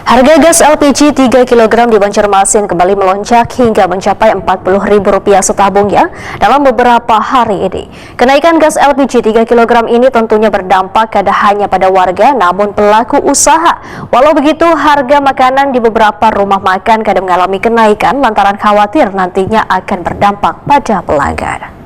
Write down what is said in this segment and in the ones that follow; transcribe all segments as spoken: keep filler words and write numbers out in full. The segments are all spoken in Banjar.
Harga gas L P G tiga kilogram di Banjarmasin kembali melonjak hingga mencapai empat puluh ribu rupiah setabungnya dalam beberapa hari ini. Kenaikan gas L P G tiga kilogram ini tentunya berdampak kada hanya pada warga, namun pelaku usaha. Walau begitu, harga makanan di beberapa rumah makan kada mengalami kenaikan lantaran khawatir nantinya akan berdampak pada pelanggan.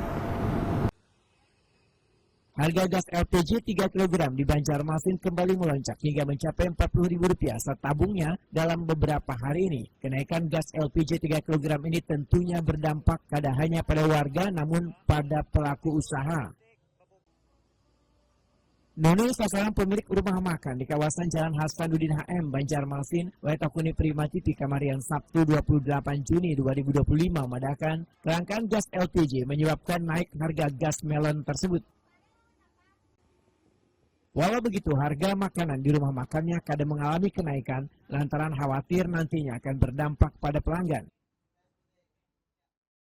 Harga gas L P G tiga kilogram di Banjarmasin kembali melonjak hingga mencapai empat puluh ribu rupiah setabungnya dalam beberapa hari ini. Kenaikan gas L P G tiga kilogram ini tentunya berdampak kada hanya pada warga, namun pada pelaku usaha. Nunung, sasaran pemilik rumah makan di kawasan Jalan Hasanuddin H M, Banjarmasin, wae takuni Prima T V kamarian Sabtu dua puluh delapan Juni dua ribu dua puluh lima, madahkan kelangkaan gas L P G menyebabkan naik harga gas melon tersebut. Walau begitu, harga makanan di rumah makannya kada mengalami kenaikan lantaran khawatir nantinya akan berdampak pada pelanggan.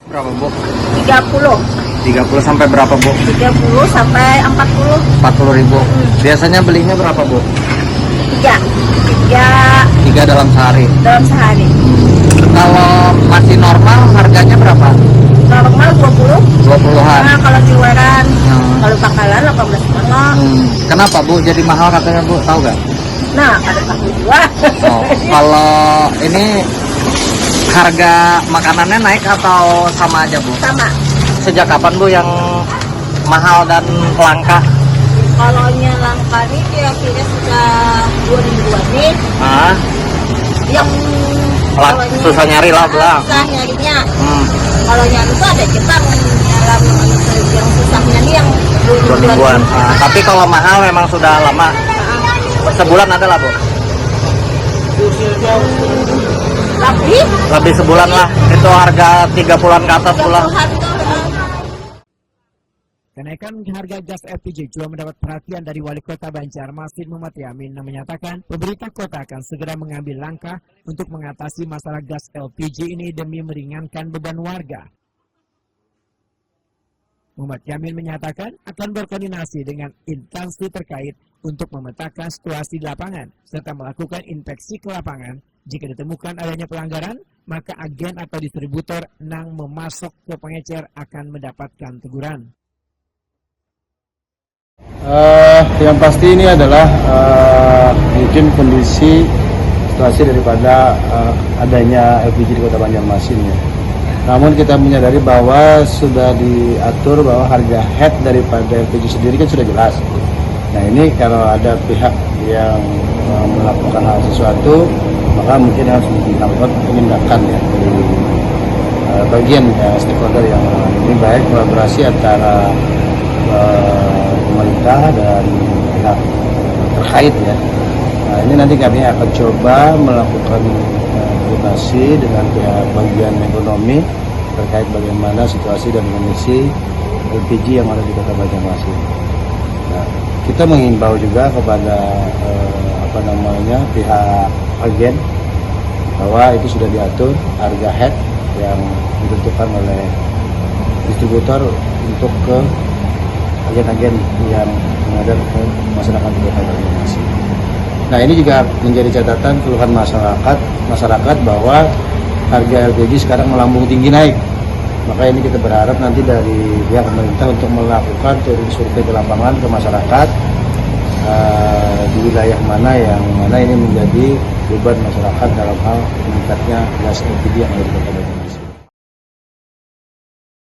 Berapa, Bu? tiga puluh. Tiga puluh sampai berapa, Bu? tiga puluh sampai empat puluh. Empat puluh ribu. Biasanya belinya berapa, Bu? Tiga. Tiga Tiga dalam sehari. dalam sehari. Kalau masih normal, harganya berapa? Normal dua puluh. Dua puluhan. Nah, kalau di luaran, Hmm. kalau pangkalan delapan belas setengah. Hmm. Kenapa, Bu, jadi mahal katanya, Bu? Tahu nggak? Nah, ada tahu juga. Oh, kalau ini harga makanannya naik atau sama aja, Bu? Sama. Sejak kapan, Bu, yang mahal dan langka? Kalau nya langka nih kira-kira sudah dua mingguan nih. Ah, Yang Lah, kalau nya- susah nyari lah, Ah, belah. Susah nyarinya. Hmm. Kalau nyari itu ada Jepang dalam yang susahnya nih yang Dua mingguan. Ah, tapi kalau mahal memang sudah lama. Sebulan ada lah, Bu. Lebih. Lebih sebulan lah. Itu harga tiga puluhan ke atas pula. Tuhan tuh. Kenaikan harga gas L P G juga mendapat perhatian dari Wali Kota Banjarmasin, Muhammad Yamin, yang menyatakan pemerintah kota akan segera mengambil langkah untuk mengatasi masalah gas L P G ini demi meringankan beban warga. Muhammad Yamin menyatakan akan berkoordinasi dengan instansi terkait untuk memetakan situasi di lapangan serta melakukan inspeksi ke lapangan. Jika ditemukan adanya pelanggaran, maka agen atau distributor nang memasok ke pengecer akan mendapatkan teguran. Eh, yang pasti ini adalah eh, mungkin kondisi situasi daripada eh, adanya L P G di Kota Banjarmasin, ya. Namun kita menyadari bahwa sudah diatur bahwa harga head daripada L P G sendiri kan sudah jelas. Nah, ini kalau ada pihak yang eh, melakukan hal sesuatu, maka mungkin harus dilakukan penindakan, ya, dari eh, bagian, ya, stakeholder yang ini, baik kolaborasi antara eh, pemerintah dan pihak terkait, ya. Nah, ini nanti kami akan coba melakukan eh, koordinasi dengan pihak bagian ekonomi terkait bagaimana situasi dan kondisi L P G yang ada di Kota Banjarmasin. Nah, kita mengimbau juga kepada eh, apa namanya, pihak agen bahwa itu sudah diatur harga head yang ditentukan oleh distributor untuk ke agen-agen yang mengalir ke masyarakat di Kota Banjarmasin. Nah, ini juga menjadi catatan keluhan masyarakat masyarakat bahwa harga L P G sekarang melambung tinggi naik. Maka ini kita berharap nanti dari pihak pemerintah untuk melakukan turun survei ke lapangan ke masyarakat eh, di wilayah mana yang mana ini menjadi beban masyarakat dalam hal meningkatnya gas L P G yang ada di Kota Banjarmasin.